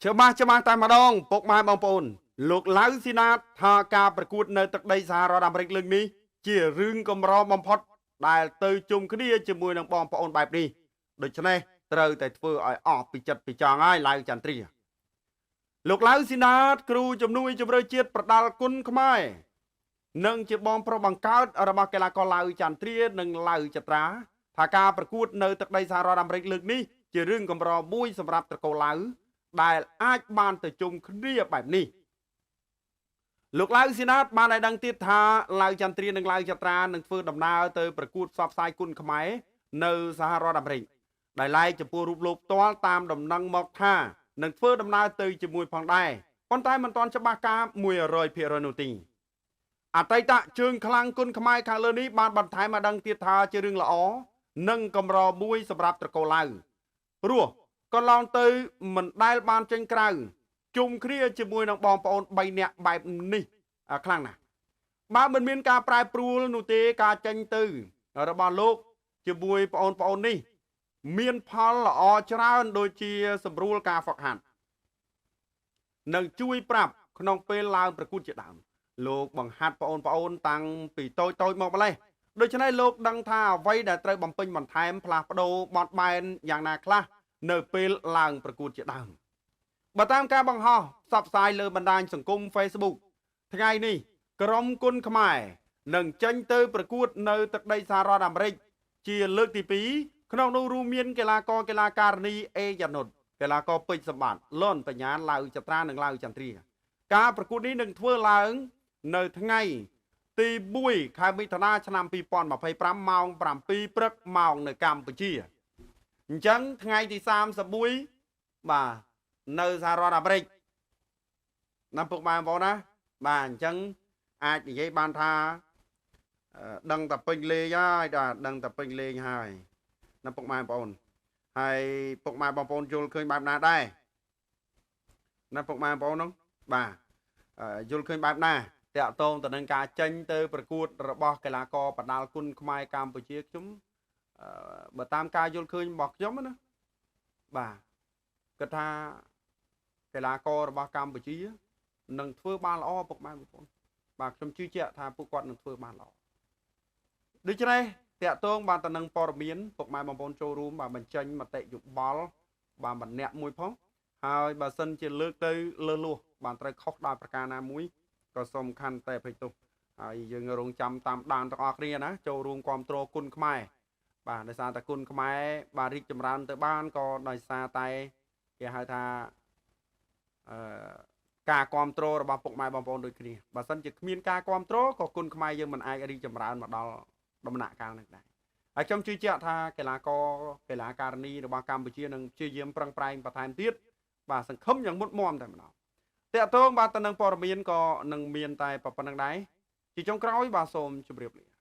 ច្បាស់ច្បាស់តែម្ដងពុកម៉ែបងប្អូនលោកឡៅស៊ីណាតថាការប្រកួតនៅទឹកដីសហរដ្ឋអាមេរិកលើកនេះជារឿងកម្របំផុតដែលទៅជុំគ្នាជាមួយនឹងបងប្អូនបែបនេះដូច្នេះត្រូវតែធ្វើឲ្យអស់ពីចិត្តពីចង់ហើយឡៅចន្ទ្រាលោកឡៅស៊ីណាតគ្រូជំនួយជម្រើសជាតិប្រដាល់គុណខ្មែរនិងជាបងប្រុសបង្កើតរបស់កីឡាករឡៅចន្ទ្រានិងឡៅចត្រាថាការប្រកួតនៅទឹកដីសហរដ្ឋអាមេរិកលើកនេះជារឿងកម្រមួយសម្រាប់ត្រកូលឡៅដែលអាចបានទៅជុំគ្នាបែបនេះលោកឡៅស៊ីណាតបានឲ្យដឹងទៀតថាឡៅចន្ទ្រានិងឡៅចត្រានឹងធ្វើដំណើរទៅប្រកួតផ្សព្វផ្សាយគុណខ្មែរនៅសហរដ្ឋអាមេរិកដែលឡែកចំពោះរូបលោកផ្ទាល់តាមដំណឹងមកថានឹងធ្វើដំណើរទៅជាមួយផងដែរប៉ុន្តែមិនទាន់ច្បាស់ការ 100% នោះទេអតីតជើងខ្លាំងគុណខ្មែរខាងលើនេះបានបន្ថែមឲ្យដឹងទៀតថាជារឿងល្អនិងកម្រមួយសម្រាប់ត្រកូលឡៅព្រោះកន្លងទៅមិនដែលបានចេញក្រៅជុំគ្នាជាមួយនឹងបងប្អូន3នាក់បែបនេះខ្លាំងណាស់បើមិនមានការប្រែប្រួលនោះទេការចេញទៅរបស់លោកជាមួយបងប្អូននេះមានផលល្អច្រើនដូចជាសម្រួលការហ្វឹកហាត់និងជួយប្រាប់ក្នុងពេលឡើងប្រកួតជាដើមលោកបង្ហាត់បងប្អូនតាំងពីតូចៗមកម្លេះដូច្នេះលោកដឹងថាអ្វីដែលត្រូវបំពេញបន្ថែមផ្លាស់ប្ដូរបត់បែនយ៉ាងណាខ្លះនៅពេលឡើងប្រកួតជាដើមបើតាមការបង្ហោះផ្សព្វផ្សាយលើបណ្ដាញសង្គម Facebook ថ្ងៃនេះក្រុមគុណខ្មែរនឹងចេញទៅប្រកួតនៅទឹកដីសហរដ្ឋអាមេរិកជាលើកទី2ក្នុងនោះរួមមានកីឡាករកីឡាការិនីអេយ៉ានុតកីឡាករពេជ្រសម្បត្តិលនបញ្ញាឡៅចត្រានិងឡៅចន្ទ្រាការប្រកួតនេះនឹងធ្វើឡើងនៅថ្ងៃទី1ខែមិថុនាឆ្នាំ2025ម៉ោង7ព្រឹកម៉ោងនៅកម្ពុជាអញ្ចឹងថ្ងៃទី31បាទនៅសហរដ្ឋអាមេរិកណាពុកម៉ែបងប្អូនណាបាទអញ្ចឹងអាចនិយាយបានថាដឹងតែពេញលេងហើយបាទដឹងតែពេញលេងហើយណាពុកម៉ែបងប្អូនហើយពុកម៉ែបងប្អូនយល់ឃើញបែបណាដែរណាពុកម៉ែបងប្អូនហ្នឹងបាទយល់ឃើញបែបណាតាក់ទងទៅនឹងការចេញទៅប្រកួតរបស់កីឡាករបដាល់គុណខ្មែរកម្ពុជាខ្ញុំបើតាមការយល់ឃើញរបស់ខ្ញុំណាបាទគិតថាកីឡាកររបស់កម្ពុជានឹងធ្វើបានល្អពុកម៉ែបងប្អូនបាទខ្ញុំជឿជាក់ថាពួកគាត់នឹងធ្វើបានល្អដូច្នេះតាក់ទងបានទៅនឹងព័ត៌មានពុកម៉ែបងប្អូនចូលរួមបាទបញ្ចេញមតិយោបល់បាទម្នាក់មួយផងហើយបើសិនជាលើកទៅលើលួសបានត្រូវខុសដោយប្រការណាមួយក៏សូមខន្តីអភ័យទោសហើយយើងរងចាំតាមដានទាំងអស់គ្នាណាចូលរួមគាំទ្រគុណខ្មែរបាទដោយសារតែគុណខ្មែរបាទរីកចម្រើនទៅបានក៏ដោយសារតែគេហៅថាការគាំទ្ររបស់ពុកម៉ែបងប្អូនដូចគ្នាបើសិនជាគ្មានការគាំទ្រក៏គុណខ្មែរយើងមិនអាចរីកចម្រើនមកដល់ដំណាក់កាលនេះដែរហើយខ្ញុំជឿជាក់ថាកីឡាករកីឡាការិនីរបស់កម្ពុជានឹងព្យាយាមប្រឹងប្រែងបន្ថែមទៀតបាទសង្ឃឹមយ៉ាងមុតមមតែម្ដងតាក់ទងបាទទៅនឹងព័ត៌មានក៏នឹងមានតែប៉ុណ្្នឹងដែរជាចុងក្រោយបាទសូមជម្រាបលា